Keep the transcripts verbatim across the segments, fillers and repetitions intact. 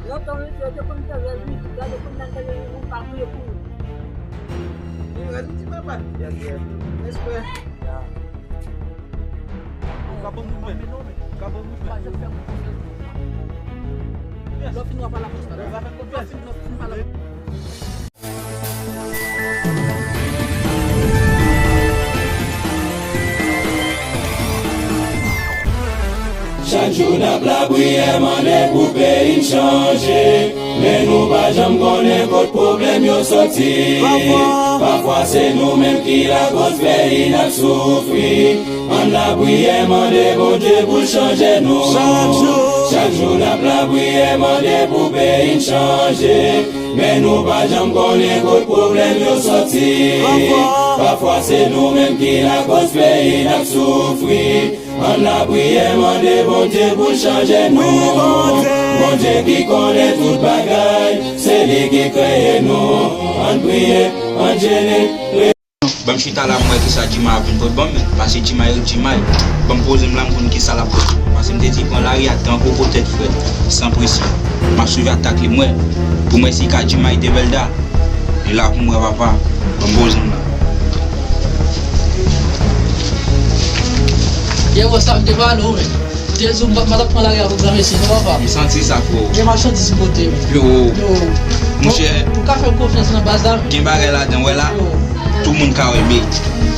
Lontan mesye yo te konn fè rèv mizik la, yo konn nan tande yon moun pa priye pou yo. Li rèv di papa. Respè. Ou ka ban m kout men. Ou ka ban m kout men. Lè w fin w a pale ak konsa. Lè w fin w a pale. Chak jou n ap lapriyè, mande pou peyi n chanje. Men nou pa janm konnen kot pwoblèm yo soti. Pafwa se nou menm ki lakoz peyi n ap soufri. Ann lapriyè, mande Bondye pou l chanje nou. Chak jou n ap lapriyè, mande pou peyi n chanje. Men nou pa janm konnen kot pwoblèm yo soti. Pafwa se nou menm ki lakoz peyi n ap soufri. Ann lapriyè, mande Bondye pou l chanje nou. Bondye ki konnen tout bagay, se li ki kreye nou. Ann priye, ann jene. Ban m chita la, m wè kisa Djimay ap vin pot ban m, men. Pase Djimay ret Djimay. Ban m poze m la, m konn kisa l ap pot. Pase m te di pran lari a, tankou potèt frèt, san presyon. M ap swiv atak li, m wè. Pou m wè si ka Djimay Develda. E la pou m wè papa. Ban m poze m la. Ye, what's up, m te pale w, men. Te di w m pa, m pa t ap pran lari a pou granmesi, non, papa. M santi sa, frè. Gen machandiz m pote, men. Yo. Yo. Monchè. Ou ka fè m konfyans nan baz la, men. Gen bagay ladan, wè la. Yo. Tout moun ka wè, men.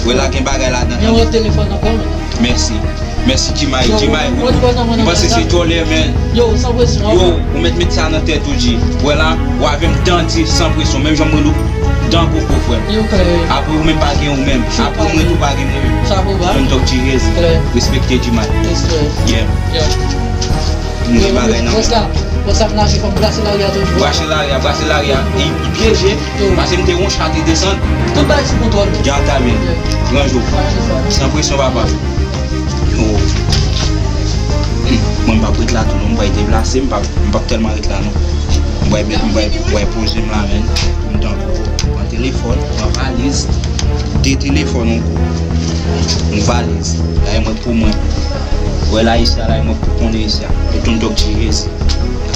Wè la, gen bagay ladan. Gen yon lòt telefòn ankò, men. Mèsi. Mèsi, Djimay. Yo, Djimay, ou, ou, ou, ou, m panse se twò lè, men. Yo, san presyon. Yo, ou mèt met sa nan tèt ou, Dji. Wè la, w avè m dan di san presyon, menm jan m rele w. Dan koko, frè m. Yo, klè. Apre ou menm pa gen ou menm. Apre mwen tou pa gen mwen menm. Chapo ba. John Talk G Rez. Klè. Respekte Djimay. Respè. Yeah. Yeah. M gen bagay nan men. Konsa, konsa m lage fò m brase lari a toujou. Brase lari a, brase lari a. Li, li pyeje. Yo. Pase m te wonch a te desann. Tout bagay sou kontwòl. Gata men. Yeah. Gran jou. San presyon, papa. Yo. Hmm. Mwen m p ap ret la tou non, m pral deplase, m p ap, m p ap tèlman ret la non. M pral, m pral, m pral poze m la, men. M tankou pran telefòn, pran valiz, de telefòn ankò. Yon valiz. Lari mwen pou mwen. Wè la isi a, lari mwen pou konnen isi a. Yo toujou t ap tire isi.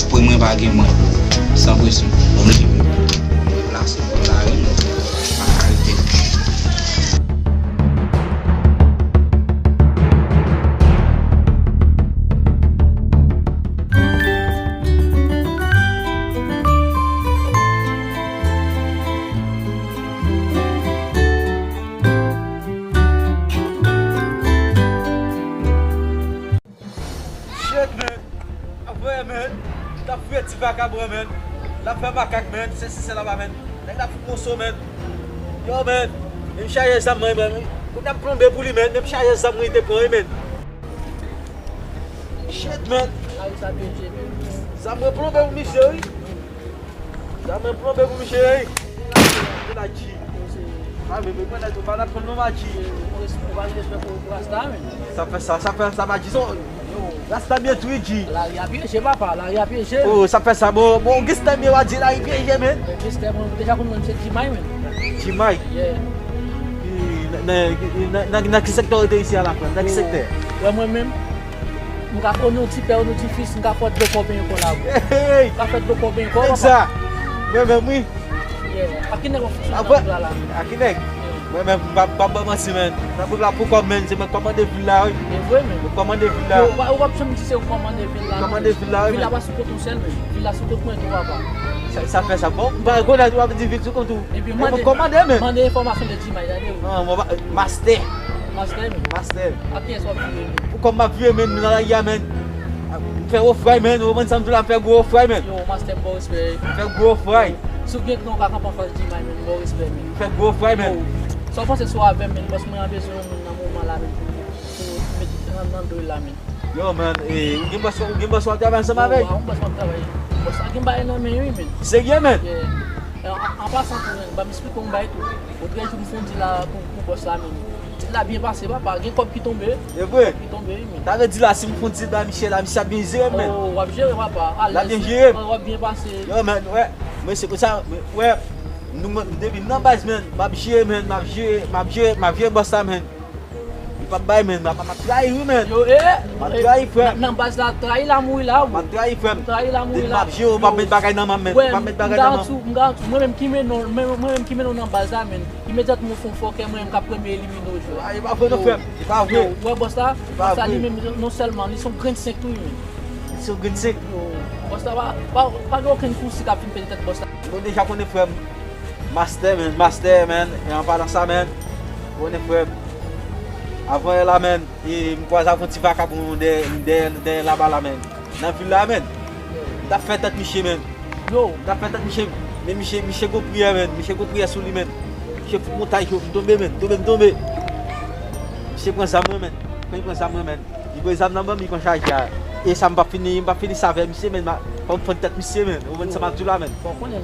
Apre mwen pa gen mwen. San presyon. Bon, m leve. M deplase pou lari mwen. Pa ka rete. Shit, man. Apre, man. T ap fouye ti vakabon, man. L ap fè makak, man. Sesi, sela, man. Nèg la fout moso, man. Yo, man. Menm chaje zam mwen, man. Kounye a m plonbe pou li, man. Menm chaje zam mwen te pran, wi, man. Shit, man. Zam mwen plonbe pou misye, wi. Zam mwen plonbe pou misye, wi. Sa fè sa, sa fè sa, Madji, son Rasta byen tou, wi, Dji. Lari a pyeje, papa, lari a pyeje. Oh, sa fè sa, bon, bon, gangsta byen, w a di lari pyeje, men. Gangsta, mwen deja konn mwen se Djimay, men. Djimay? Yeah. Nan, nan, nan, nan ki sektè w rete isi a la, frè? Nan ki sektè? Wè mwen menm, m ka konn yon ti pè, yon ti fis, m ka fè dlo kò benyen kò la, wi. Hey, hey. M ka fè dlo kò benyen kò, papa. Nèg sa. Mwen menm, wi. Yeah. A ki nèg w ap fonksyone nan vil la, la? A ki nèg? Yeah. Mwen menm, m p ap, m p ap ba w manti, men. Nan vil la pou kòm, men, se mwen k kòmande vil la, wi. E vre, men. Mwen k kòmande vil la. Yo, w pa, w p ap janm di se ou k kòmande vil la, non. Kòmande vil la, wi, men. Vil la pa sou kont ou sèl, men. Vil la sou kont mwen tou, papa. Sa, sa fè sa. Bon, m pa rekonèt w ap di vil sou kont ou. Ebyen, e mwen k kòmande, men. Mande enfòmasyon de Djimay, tande, wi. Non, mwen pa, mastè. Mastè, men. Mastè. A kiyès w ap vire, men? Pou kòm m ap vire, men, nan lari a, men. M fè gwo fray, men. Ou konprann sa m di w la, m fè gwo fray, men. Yo, mastè, m ba w respè. M fè gwo fray. Si w gen kran, w ka kanpe anfas Djimay, men, m ba w respè, men. M fè gwo fray, men. Yo, sa w panse sou avè m, men? Paske mwen an bezwen yon moun nan moman la, men, pou, pou met nan, nan do la, men. Yo, man, eh, ou gen bòs, ou gen bòs w ap travay ansanm avè l? Wi, yon bòs m ap travay. Bòs la gen bagay nan men, wi, men. Serye, men? Yeah. Eh, an, an pasan tou, men, ban m eksplike w yon bagay tou. Otrè jou m fè yon dil la pou, pou bòs la, men. Dil la byen pase, papa. Gen kòb ki tonbe. E vre? Kòb ki tonbe, wi, men. Sa vle di la, si m fè yon dil ba misye la, misye ap byen jere m, men. Oh, w ap jere, papa. Alèz. L ap byen jere m. W ap byen pase. Yo, men, wè. Men se konsa, men, wè. Nou, men, depi m nan baz, men, m ap jere, men, m ap jere, m ap jere, m ap jere bòs la, men. M ap bay, men, m ap, m ap trayi wi, men. Yo, eh, m ap trayi, frè. Nan, nan baz la, trayi la mouri la, wi. M ap trayi, frè. Trayi la mouri la. Depi m ap jere w, m ap met bagay nan men m, men. M ap met bagay nan men m. M garanti w, m garanti w. Mwen menm ki mennen w, mwen, mwen menm ki mennen w nan baz la, men. Imedyatman w fè yon fòkè, mwen menm k ap premye elimine w, jwè. Ah, e pa vre non, frè m. E pa vre. Yo, ou wè bòs la? Bòs la li menm, non sèlman, li se yon grenn senk tou, wi, men. Li se yon grenn senk. Yo, bòs la pa, pa, pa gen okenn kousi k ap fin pete tèt bòs la. Nou deja konnen, frè m. Mastè, men, mastè, men. E an palan sa, men. Konnen, frè m. Avan yè la, men. E m kwaze avèk yon ti vakabon dèyè, dèyè, dèyè laba la, men. Nan vil la, men. M t ap fè tèt misye, men. Yo. M t ap fè tèt misye, men misye, misye gwo priyè, men. Misye gwo priyè sou li, men. Misye fout montay, yo, m tonbe, men. M tonbe, m tonbe. Misye pran zam mwen, men. Kan li pran zam mwen, men. Li pran zam nan ban m, li pran chaje a. E sa, m p ap fini, m p ap fini sa avè misye, men. Fò m fann tèt misye, men. Ou konprann sa m ap di w la, men.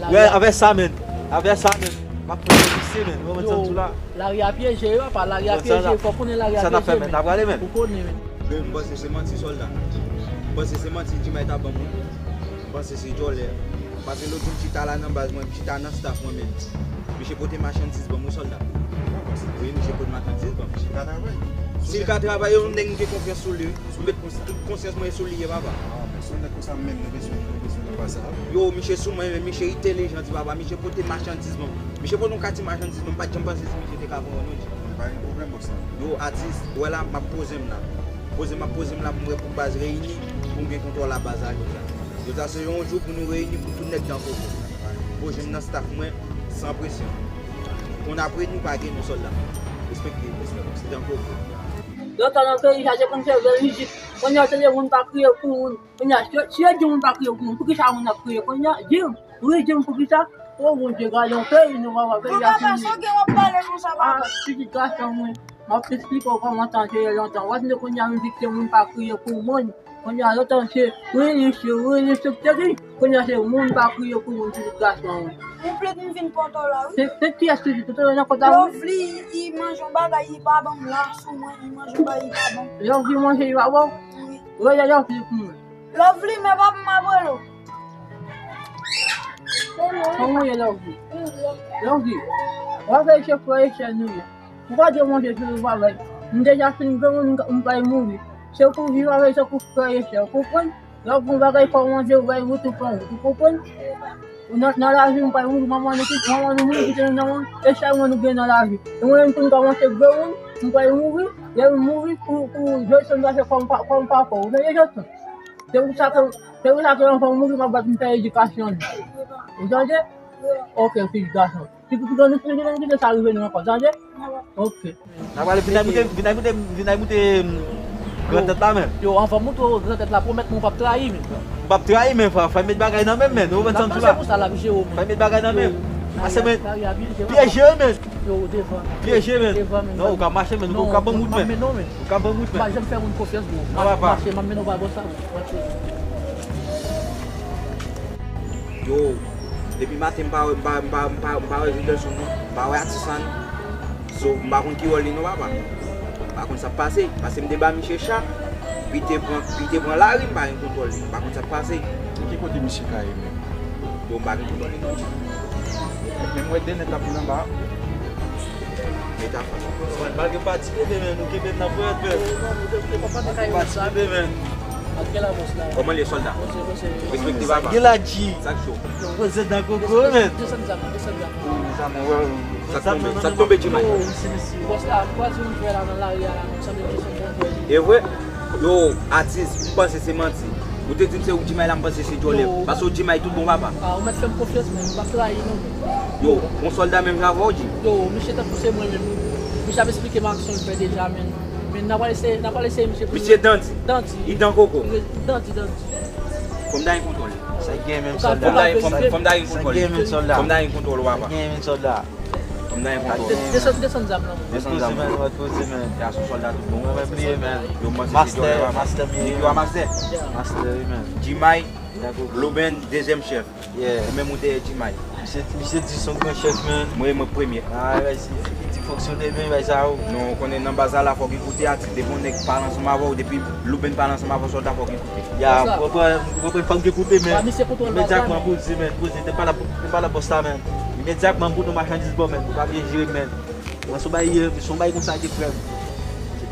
Wè, avè sa, men. Avè sa, men. M ap fann tèt misye, men. Ou konprann sa m di w la. Lari a pyeje, yo, apa, lari a pyeje. Fò w konnen lari a pyeje, men. Sa n ap fè, men. N ap prale, men. Ou konnen, men. Men m panse se manti sòlda. M panse se manti Djimay ta ban m, wi. M panse se djòlè. Paske lòt jou m chita la nan baz mwen, m chita nan staff mwen, men. Misye pote machandiz ban m, wi, sòlda. Wi, misye pote machandiz ban m. Misye ka travay. Si l ka travay, yon nèg m gen konfyans sou li, wi. M met tout konsyans mwen sou li, ye, papa. Ah, men se yon nèg konsa menm nou bezwen, nou bezwen nan baz sa. Yo, misye sou mwen, men misye entèlijan, ti papa. Misye pote machandiz ban m. Misye pote yon kati machandiz ban m. M pa t janm panse si misye te ka pran yon, non. Pa gen pwoblèm, bòs la. Yo, atis, ou wè la, m ap poze m la. Poze m ap poze m la pou m wè pou baz reyini, pou m gen kontwòl a baz la jodi a. Jodi a se yon jou pou nou reyini pou tout nèg dan koko. Poze m nan staff mwen, san presyon. Konn apre nou pa gen nou sòlda. Respekte, respekte, dan koko. Lontan nan peyi sa, se konn se bèl mizik. Kounye a, se de moun pa kriye pou moun. Kounye a, si, si yo di moun pa kriye pou moun, poukisa moun ap kriye? Kounye a, di m, wi, di m poukisa? O Bondye, gade yon peyi nou, papa, peyi a fini. Papa, sa w gen w ap pale konsa, papa? Ah, pitit gason mwen, m ap esplike w kòman tan te ye lontan. W ap tande kounye a mizik se moun pa kriye pou moun. Kounye a lontan se wi, li se wi, li se te di. Kounye a se moun pa kriye pou moun, pitit gason mwen. Ou vle pou m vin pòtò la, wi. Se, se kiyès ki di tout nan kòt la, wi? Lovely, li manje yon bagay, li pa ban m la, sou mwen, li manje yon bagay, li pa ban m. Lovely manje, li pa ba w? Wi. Rele Lovely pou mwen. Lovely, men pa pou m ap rele w. Kòman w ye, Lovely? Lovely, w ap fè se frè e sè nou ye. Ou pa dwe manje sou nou bagay. M deja fin granmoun, m, m pral mouri. Se pou viv avè se pou frè e sè, ou konprann? Lè w gon bagay fò w manje, ou bay wout, ou pran wout, ou konprann? Nan, nan lavi, m pral mouri, manman nou kite, manman nou mouri, kite nou nan men e sèlman nou gen nan lavi. E mwen menm tou m kòmanse granmoun, m pral mouri, lè m mouri, pou, pou Jodson pase kòm pa, kòm papa w. Ou tande, Jodson? Se pou sa ke, se pou sa ke anvan w mouri, m ap bat m fè edikasyon li. Ou tande? Ok, fis gason. Pitit nou, pitit nou, pitit nou, kite sa rive nou ankò, tande? Ok. N a prale, vin ay moute, vin ay moute, vin ay moute, mm, gran tèt la, men. Yo, anvan moute w gran tèt la, pwomèt mwen w p ap trayi, men. W p ap trayi, men, frè, fò met bagay nan men m, men. Ou konprann sa m di w la? N ap pase pou sa, l ap jere w, men. Fò met bagay nan men m. Pase, men. Pyeje, men. Yo, devan. Pyeje, men. Devan, men. Non, ou ka mache, men. Ou ka ban m wout, men. Ou ka ban m wout, men. M pa janm fè moun konfyans, bro. M ap mache, m ap mennen w pa bò sa, bro. Yo, depi maten m pa wè, m pa, m pa, m pa, m pa wè Jodson non. M pa wè atis la non. So, m pa konn ki wòl li non, papa. M pa konn sa k pase. Paske m te ba misye cha, pi te pran, pi te pran lari, m pa gen kontwòl li. M pa konn sa k pase. Nan ki kote misye ka ye menm? Bon, m pa gen kontwòl li non. Men m wè de nèg k ap vin anba. Mwen pa gen pati bebe, men nou kenbe n nan pwèt, men. Pati bebe, men. Kòman l ye, sòlda? Respekte papa. Gen la, G. Sa k cho? Poze dan koko, men. Sa k tonbe, sa k tonbe, Djimay? E vre? Yo, atis, m panse se manti. Ou te di m se ou Djimay la, m panse se djòlè. Paske ou Djimay tout bon, papa. Ah, ou mèt fè m konfyans, men m p ap trayi non. Yo, yon sòlda menm jan avè w, Dji? Yo, misye tankou se mwen menm. Misye ap esplike m aksyon l fè deja, men. Men n a pral eseye, n a pral eseye misye pou... Misye dandi. Dandi. Li dan koko. Dandi, dandi. Fò m ta gen kontwòl. Sa gen menm sòlda. Fò m ta gen kontwòl. Sa gen menm sòlda. Fò m ta gen kontwòl, papa. Sa gen menm sòlda. Fò m ta gen kontwòl. Desann, desann zam nan. Desann zam nan. Poze, men, poze, men. Gason sòlda tout bon. Mwen bliye, men. Yo, mwen se djòlè, papa. Mastè, mastè, men. Nèg yo a mastè. Mastè, wi, men. Djimay, Louben, dezyèm chèf. Yeah. Ou menm ou dèyè Djimay. Misye, misye di se yon gran chèf, men. Mwen, mwen premye. Ah, bay si, si ki di fonksyone, men, bay sa, o. Non, ou konnen nan baz la, la fò w gen kote a, ti devan yon nèg pale ansanm avè w, depi Louben pale ansanm avè w, sòlda fò w gen kote. Ya, m konprann, m konprann, fò m gen kote, men. Imedyatman, poze, men, poze, te pa la, te pa la bòs la, men. Imedyatman, m pote yon machandiz ba w, men, ou pa byen jere, men. Mwen, se yon bagay, se yon bagay konsa ki frè m.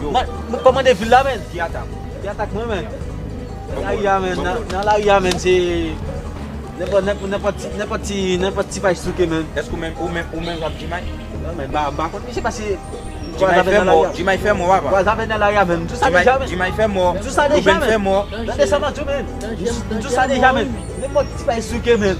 Mwen, mwen kòmande vil la, men. Ki atak? Ki atak mwen, men? Nan lari a, men. Nan, nan lari a, men, se nenpòt, nenpòt, nenpòt ti, nenpòt ti, nenpòt ti paj souke, men. Èske ou menm, ou menm, ou menm k ap G-May? Non, men, ba, ba kont misye pase. G-May fè mò, G-May fè mò, papa. Twa zafè nan lari a, men. M di w sa deja, men. G-M I fè mò. M di w sa deja, men. Tande sa m ap di w, men. M di w sa deja, men. Nenpòt ti bagay souke, men.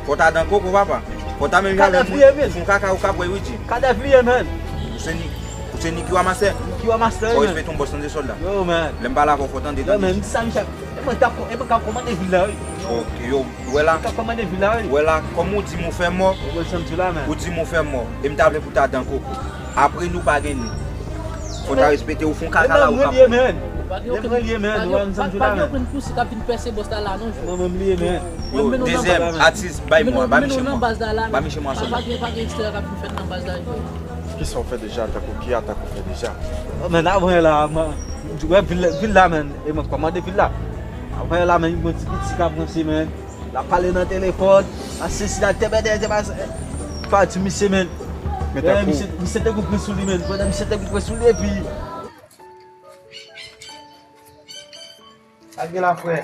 Fò w ta dan koko, papa. Fò w ta menm jan avè mwen. Fon kaka ou ka bwè, wi, G. Kadèf li ye, men. Ou se ni, ou se ni ki ramasè. Ki ramasè, men. Fò w respekte yon bòs, tande sòlda. Yo, men. Lè m pale avè w, fò w tande, tande. Yo, men, m di sa, Michel. E mwen k ap, e mwen k ap kòmande vil la, wi. Ok, yo. Ou wè la? Ou wè la, kòm ou di m ou fè mò, ou di m ou fè mò, e m ta vle pou ta dan koko. Apre nou pa gen nou. Fò ta respekte ou, fon kaka la ou ka pran. Mwen li ye, men. Mwen li ye, men. Ou wè m santi la, men. Pa gen okenn pouse k ap vin pèse bòs la la, non, frè. Mwen menm li ye, men. Yo, dezyèm atis, bay mwen, ba misye mwen. Ba misye mwen ansanm. Pa gen, pa gen ekstrè k ap vin fèt nan baz la, frè. Kisa w fè deja, tankou ki atak ou fè deja? Oh, men, avan la, mwen, ou wè vil, vil la, men. E mwen kòmande vil la. Avan la, men, yon ti piti k ap ranse, men. L ap pale nan telefòn, asesina tèbèdè, tèbèdè. Fati misye, men. Misye, misye te kou pran sou li, men. Pandan misye te kou pran sou li, epi. Sa gen la, frè?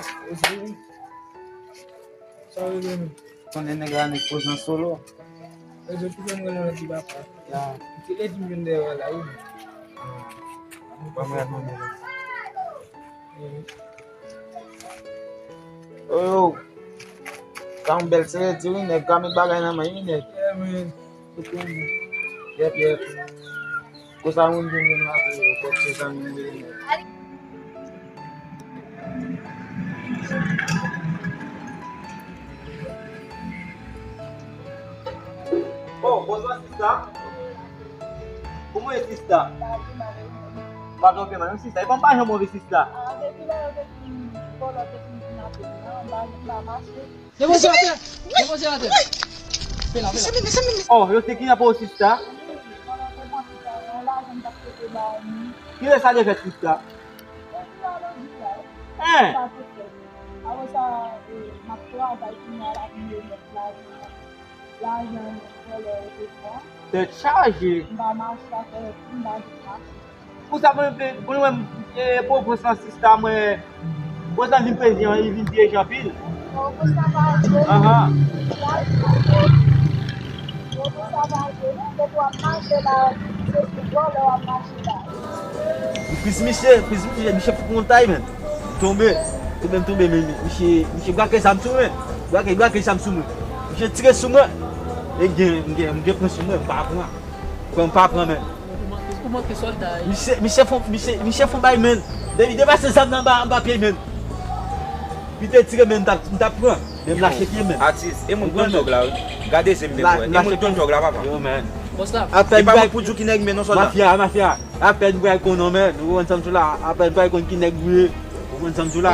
Sa w rele, men? Konnen nèg la nèg poze an solo. Rezon ki fè m rele w la, ti papa. Ya. Ki lè di m vin dèyè w la, wi. Ban mwen, ban mwen. Yo, yo. Sa yon bèl sere di wi, nèg ka met bagay nan men wi, nèg. Yeah, man. Yep, yep. Kosa moun vin vin la pou yo, kòk se zanmi m wi, nèg. Oh, bonsoir, sista. Kòman w ye, sista? Pa gen okenn mann, sista. E pa m pa janm move, sista. Ah, depi lè yo te fin vòlò, te fin vin atè m nan, m pa, m pa mache. Depoze atè! Depoze atè! Fè la, fè la. Oh, yo te kidnape w, sista? Wi, vòlò te pran tout lajan m t ap pote ba yo. Kilè sa te fèt, sista? Depi alè di la. Hein? Sa te fèt. Apre sa, eh, m ap travay kounye a la pou m remèt lajan, lajan vòlò yo te pran. Tèt chaje. M pa mache, sa fè m pa jis mache. Pou sa, pou nou, pou nou menm, eh, pou pran san sista mwen, pou sa vin peze, li vin pyeje anpil. Bon, pou sa pa vre. Ahan. Bon, pou sa pa vre, non, depi w ap mache la, se sou vòlò w ap mache la. Plis misye, plis misye, misye fout mwen tay, menn. Tonbe, tonbe, m tonbe, men misye, misye brake zam sou mwen. Brake, brake zam sou mwen. Misye tire sou mwen. E gen, m gen, m gen pran sou mwen, m pa pran. Pran, m pa pran, men. Ou manke, ou manke sòlda, wi. Misye, misye fon, misye, misye fon bay, men. Depi depase zam nan anba, anba pye, men. Li te tire, men, m t ap, m t ap pran. Men m lache pye, men. Atis, e moun k donn djòg la, wi. Gade zen m byen, e moun k donn djòg la, papa. Yo, men. Bòs la. E pa moun pou di w ki nèg, men non, sòlda. Mafya, mafya. Apèn m pral konn non, men, ou konprann sa m di w la, apèn m pral konn ki nèg m ye, ou konprann sa m di w la.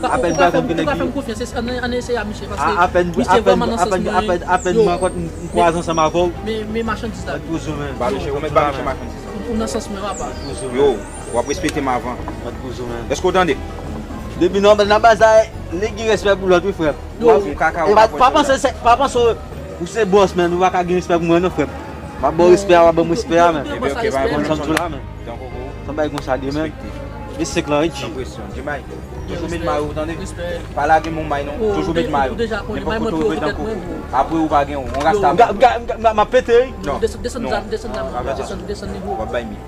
Apèn m pral konn ki nèg m ye. Ou ka fè m konfyans, ann eseye a misye, paske misye vrèman nan sans mwen. Apèn m rankont, m kwaze ansanm avè w. Men, men machandiz la. Mèt poze w, men. Ba misye, ou mèt ba misye machandiz la. Ou nan sans mwen, papa. Mèt poze w, men. Yo, w ap respekte m avan. Mèt poze w, men. Èske w tande? Depi nan, nan baz la, nèg gen respè pou lòt, wi, frè m. Yo, w ap fè kaka, w ap fè kaka. Pa panse, pa panse ou se bòs, men ou pa ka gen respè pou mwen, non, frè m. M ap ba w respè a, w ap ban m respè a, men. Ebyen, ok, pa gen pwoblèm, sòlda. Tankou ou. Sa bay konsa de, men. Respektif. Respektif lan, wi, G. San presyon, G-May. Toujou met mayo, ou tande? Pa lage mon may, non. Toujou met mayo. Nenpòt kote ou rive, tankou ou. Apre ou pa gen yon rasta. M ap pete, wi. Non, desann, desann, desann, desann nivo. W ap bay mi.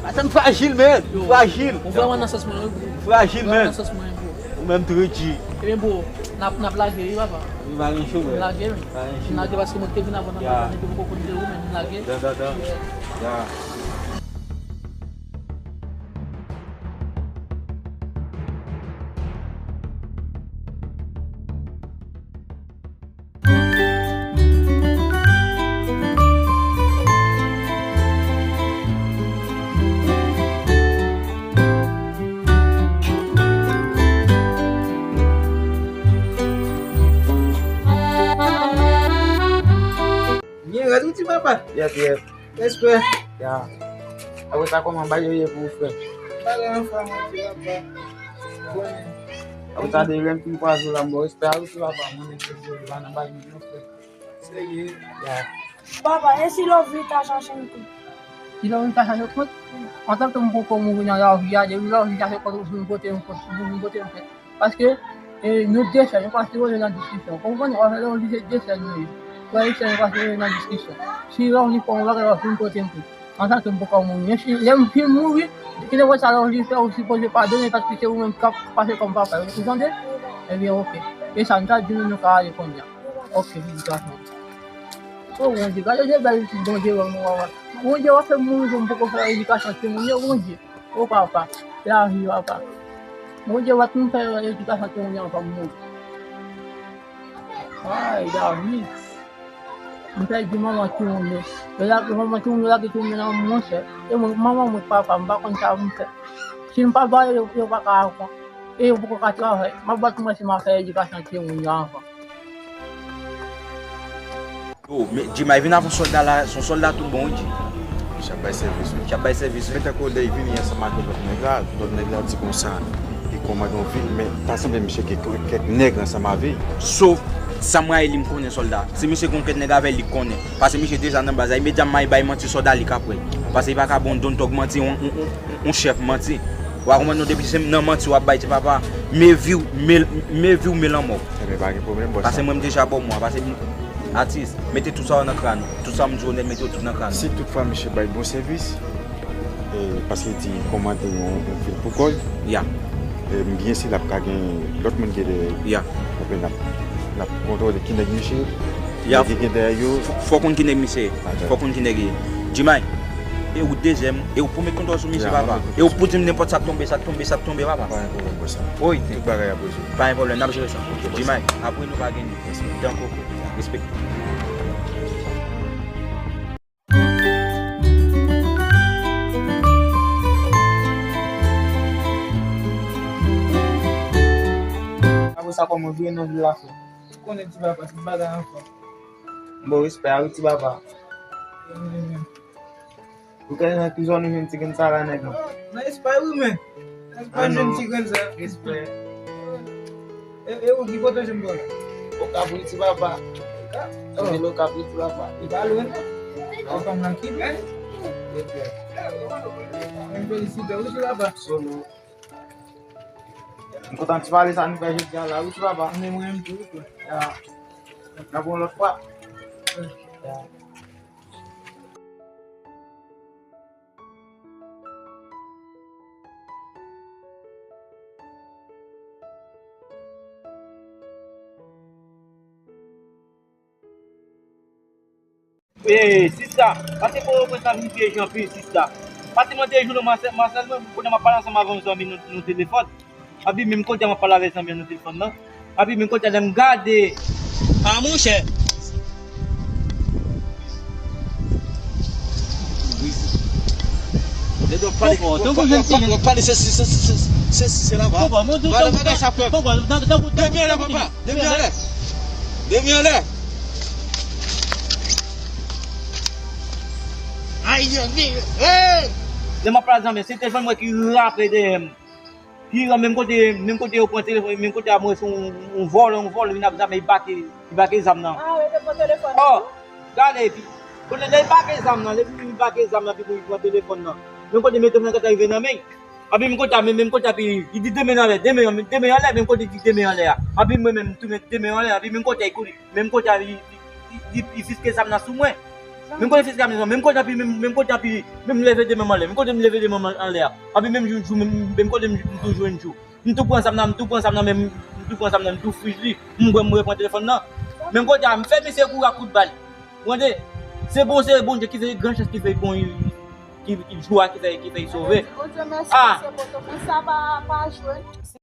Atan, m frajil, men. M frajil. Ou vrèman nan sans mwen, wi, bro. Frajil, men. Ou vrèman nan sans mwen, bro. Ou menm tou, wi, G. Ebyen, bro, n ap, n ap lage, wi, papa. Wi, pa gen cho, frè. N lage, wi. Pa gen cho. N lage paske mwen te vin avan nan, nèg yo poko konn de ou, men n lage. Dan, dan, dan. Ya. Byen rèd ou ti papa? Yèp, yèp. Respè. Ya. Apre sa, kòman bagay yo ye pou ou, frè? Bagay anfòm, wi, ti papa. Konnen. Apre sa, de lè m fin kwaze w la, m ba w respè a, wi, ti papa. Mwen menm, se Dye, pa nan bagay, non, frè. Serye. Ya. Papa, e si love li ta chache m tou? Si love li ta chache w kont? Antanke m poko mouri nan lavi a, depi love li chache kont, ou vin pote yon kont, ou vin pote yon kont. Paske, e, nou de sè, nou pa sipoze nan diskisyon. Ou konprann? W ap fè love li, se de sè nou ye. Frè e sè, nou pa sipoze nan diskisyon. Si love li fè yon bagay, w ap vin pote m tou. Antanke m poko mouri. Men si lè m fin mouri, ki nenpòt sa love li fè, ou sipoze padone, paske se ou menm k ap pase kòm papa. Ou tande? Ebyen, oke. E sa, m ta di nou, nou ka ale kounye a. Oke, edikasyon. O Bondye, gade de bèl pitit Bondye ban mwen, papa. Bondye, w ap fè m mouri pou m poko fè edikasyon timoun yo, Bondye. O papa, lavi, papa. Bondye, w ap fè m fè edikasyon timoun yo anvan m mouri. Ay, lavi. M pèdi manman timoun yo. Yo lage manman timoun yo, lage timoun yo nan men monchè. E mwen, manman mwen, papa, m pa konn sa pou m fè. Si m pa ba yo, yo pa ka aprann. E yo poko ka travay. M ap bat mwen si m ap fè edikasyon timoun yo anvan. Yo, men, G-May vin avè sòlda la, se yon sòlda tout bon, wi, G. Misye ap bay sèvis, wi. Misye ap bay sèvis, wi. Men tankou lè l vini ansanm ak lòt nèg la, lòt nèg la di konsa, li kòmande yon vil, men ta sanble misye gen kèk nèg ansanm avè l. Sof sa m rayi li, m konnen sòlda. Si misye gen kèk nèg avè l, li konnen. Paske misye deja nan baz la, imedyatman li bay manti sòlda, li ka pran l. Paske li pa ka ba yon don tòg manti, yon, yon, yon, yon chèf manti. W a konprann non, depi se nan manti w ap bay ti papa, men vi w, men, men vi w, men lanmò w. Ebyen, pa gen pwoblèm, bòs. Paske mwen, m deja ba w mwa, paske m, atis, mete tout sa yo nan kran ou. Tout sa m di w nèt, mete yo tout nan kran ou. Si toutfwa misye bay bon sèvis, e, paske li di li kòmande yon, yon vil pou kò l, ya, e, m byen si l ap ka gen lòt moun ki dèyè yo. Ya. Apre n ap, n ap kontwole ki nèg misye ye. Ya. Nèg ki gen dèyè yo. Fò, fò w konn ki nèg misye ye. Fò w konn ki nèg li ye. G-May, e ou dezyèm, e ou pou met kontwòl sou misye, papa. E ou pou di m nenpòt sa k tonbe, sa k tonbe, sa k tonbe, papa. Pa gen pwoblèm pou sa. Wi. Tout bagay ap rezoud. Pa gen pwoblèm, n ap jere sa. Ok, bòs. G-May, apre nou pa gen dan koko. Respekte. Sa kòman vire nan vil la frè? Ou konnen ti papa, tout bagay anfòm. Bon, respè a wi ti papa. Ou konnen nan ki zòn ou jwenn ti grenn sa la nèg mwen? Nan Espay wi men. Nan Espay jwenn ti grenn sa. Respè. E, e ou ki kote jwenn bò la? Okap wi ti papa. Okap? Mwen vin Okap wi ti papa. Li pa lwen non. Okap nan ki bèl. Mwen felisite ou ti papa. Solo. M kontan ti pale sa nou fè jodi a la wi ti papa. Men mwen menm tou wi frè. Ya. N ap wè yon lòt fwa. Ya. Ey sista, pase pou mwen sa vin pyeje anpil sista. Pase mande jounen Masèl, Masèl mwen kounye a m ap pale ansanm avè yon zanmi nou, nou telefòn. Abi menm kote a m ap pale avè zanmi an nou telefòn nan. Abi menm kote a lè m gade. Ah monchè. Nèg yo pale, yo pale sesi, sesi, sesi, sesi, se la va. Pale bagay sa pèp. Depi anlè papa, depi anlè. Depi anlè. Ay, Dieu, hey! Lè m ap pale zanmi, se telefòn mwen ki rape dèyè m. Ki ran menm kote, menm kote yo pran telefòn, menm kote a mwen se yon, yon vòlè, yon vòlè vin ap zam, li bake, li bake zam nan. Ah, yo te pran telefòn nan. Oh, gade epi. Kote lè li bake zam nan, lè li bake zam nan, epi pou li pran telefòn nan. Menm kote mete mwen kata rive nan men. Epi menm kote a, menm, menm kote a, epi li di de men anlè, de men, de men anlè, menm kote li di de men anlè a. Epi mwen menm, m tou met de men anlè, epi menm kote a, li kouri. Menm kote a, li, li, li, li fiske zam nan sou mwen. Menm kote fiske zam nan, menm kote a, epi menm, menm kote a, epi menm leve de men m anlè, menm kote m leve de men m anlè a. Epi menm jou, jou, menm, menm kote m, m tou jwenn jou. M tou pran zam nan, m tou pran zam nan, menm, m tou pran zam nan, m tou frij li. M bwè, m repran telefòn nan. Menm kote a, m fè misye kouri ak kout bal. Ou tande? Se bon, se Bondye ki fè, gran chans ki fè bon, ki, ki jou a ki fè, ki fè l sove. Bondye mèsi, ah! Mesye Poto, men sa pa, pa jwe non.